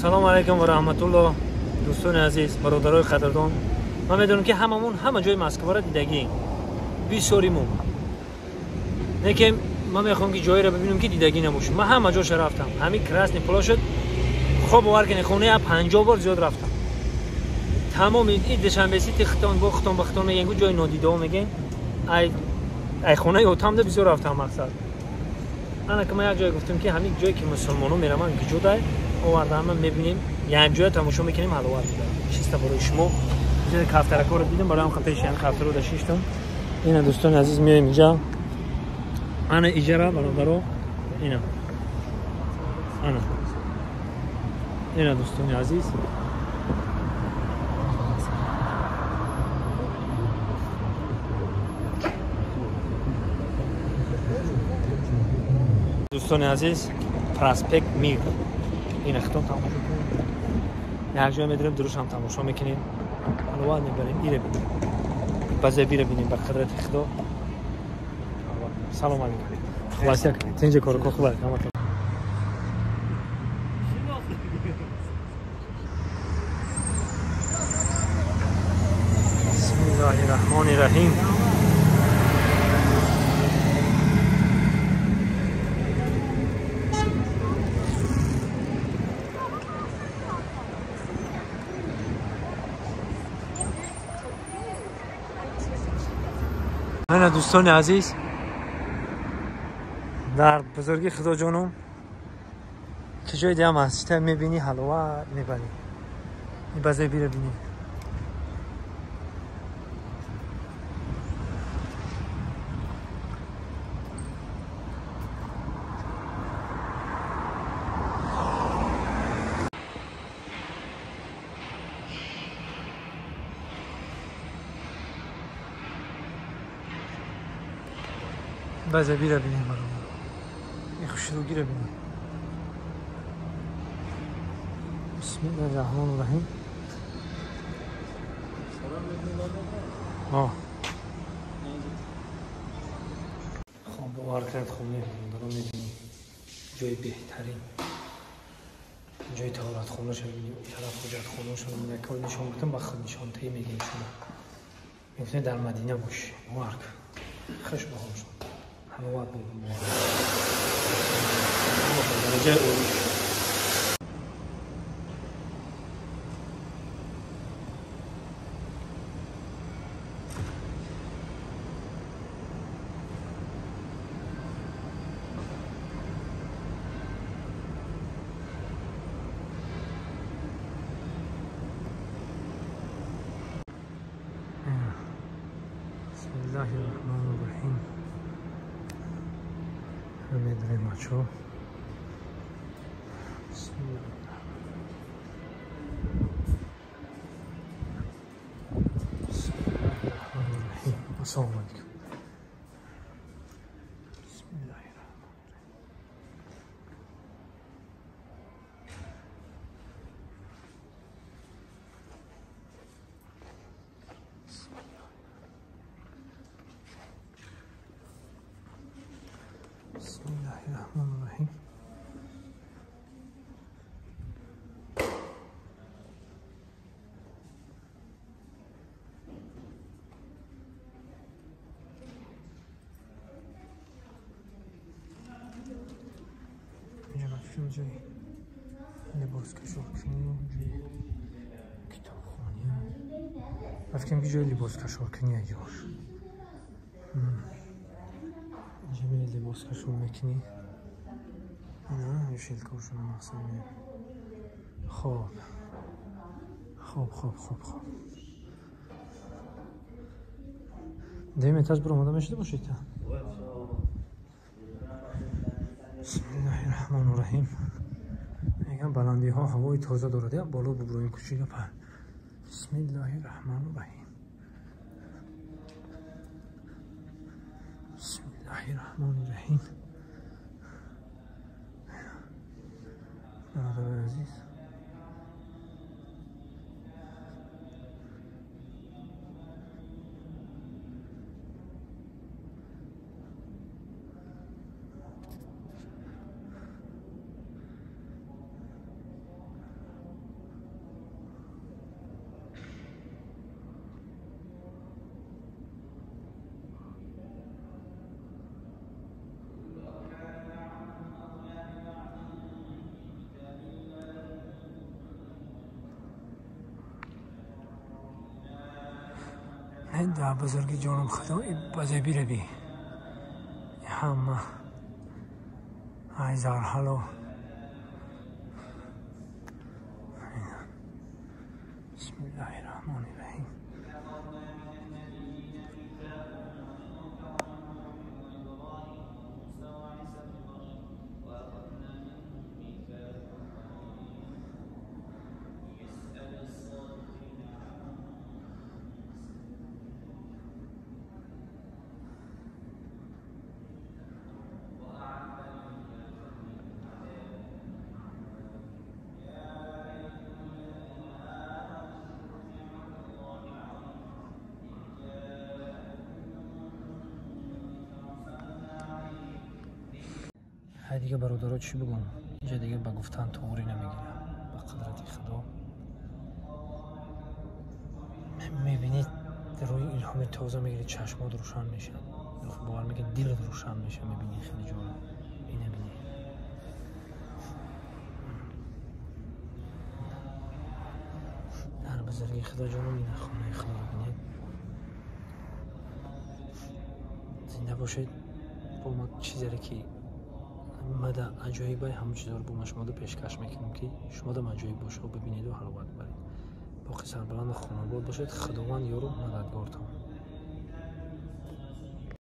Салом алейкум ва раҳматуллоҳ, дӯстони азиз, бародарои қадрдон. Ман медонам, ки ҳамамон ҳама ҷои Москваро дидагием, бисёримон. Лекин ман мехоҳам, ки ҷоеро бибинам, ки дидагӣ набошам. Ман ҳама ҷоша рафтам. Ҳамин Красный площадь, хоб бовар кунед, хонаи 50 бор зиёд рафтам. Тамоми и Душанбе Сити хитон бо хитон ба хитон мегӯен, ҷои нодидао мегӯен. Ай хонаи отамда бисёр рафтам мақсад. Ана ки ман як ҷое гуфтам, ки ҳамин ҷое ки мусулмоно мераванд, ки ҷодай овардаам, ман мебинем, як ҷоя тамошо мекунем, ҳаловат мебарам. Чиста барои шумо. Ҷои кафтаракоро дидам, барои ҳам пеши ҳам кафтаро дашиштам. Ина дӯстони азиз, меоем инҷа. Ана иҷара бародаро, ина. Ана. Ина дӯстони азиз. Дӯстони азиз, проспект Мир. Ина хитон тамошо кунем. Як ҷоя медорем, дурушам тамошо мекунем. Ҳаловат мебарем, ире бинем. Базебире бинем ба қадрати Худо. Салом алейкум. Хулоса, тинҷа корко хуб ҳаматон. Бисмиллаҳи раҳмони раҳим. Мана дӯстони азиз, дар бузурги Худоҷонум ки ҷои дига масҷида мебинӣ, ҳаловат мебарӣ. Ин базебиро бинӣ. Базебиро бинем, бародар. Ин хушрӯгиро бинем. Бисмиллаҳи раҳмони раҳим. Хоб бовар кунед, хоб мебинем, мебинем ҷои беҳтарин, ҷои таҳоратхонаша бинем, он тараф ҳоҷатхонаша бинем. Як нишон гуфтам, ба худ нишонтаӣ мегӯем шумо. Мегуфтем дар Мадина бошӣ. Бовар кун. Хуш ба ҳол шуд. Ҳаловат мебинем. Дараҷаи олӣ. Бисмиллаҳи раҳмони раҳим. Медорем бачаҳо. Бисмиллаҳи раҳмони раҳим. Ассалому алайкум. Бисмиллаҳи раҳмони раҳим. Бисмиллаҳи раҳмони раҳим. Инҷа рафтем ҷои либоскашоркунӣ, ҷои китобхонӣ. Рафтем ки ҷои либоскашоркунӣ ҷош. Инҷа мери либоскашор мекунӣ. Ина шилкошона мақсад меям. Хоб. Хоб, хоб, хоб, хоб. Дуюм этаж биромада мешуда бошед та? Бисмиллаҳи раҳмони раҳим. Мегам баландиҳо ҳавои тоза дорад. Як боло буброем кучига па. Бисмиллаҳи раҳмони раҳим. Бисмиллаҳи раҳмони раҳим. Бародарои азиз, Да бузурги ҷонам худо базебира би ҳама ай зарҳало. Бисмиллаҳи раҳмони раҳим. Дига бародаро чӣ бигӯм, инҷа дига ба гуфтан туғрӣ намегирам. Ба қудрати худо мебинед, рӯи илҳоми тоза мегиред, чашмот рӯшан мешавад, бовар мекунед, дилат рӯшан мешавад, мебинӣ хеле ҷоро. Ина бинӣ, дар бузурги худо ҷонам, ина хонаи худоро бинед. Зинда бошед. Бо ма чизере ки мада аҷоибай, ҳамон чизҳоро бо ма шумода пешкаш мекунем, ки шумодам аҷоиб бошад, бибинеду ҳаловат баред. Боқӣ сарбаланду хонобод бошед. Худованд ёру мададгортон.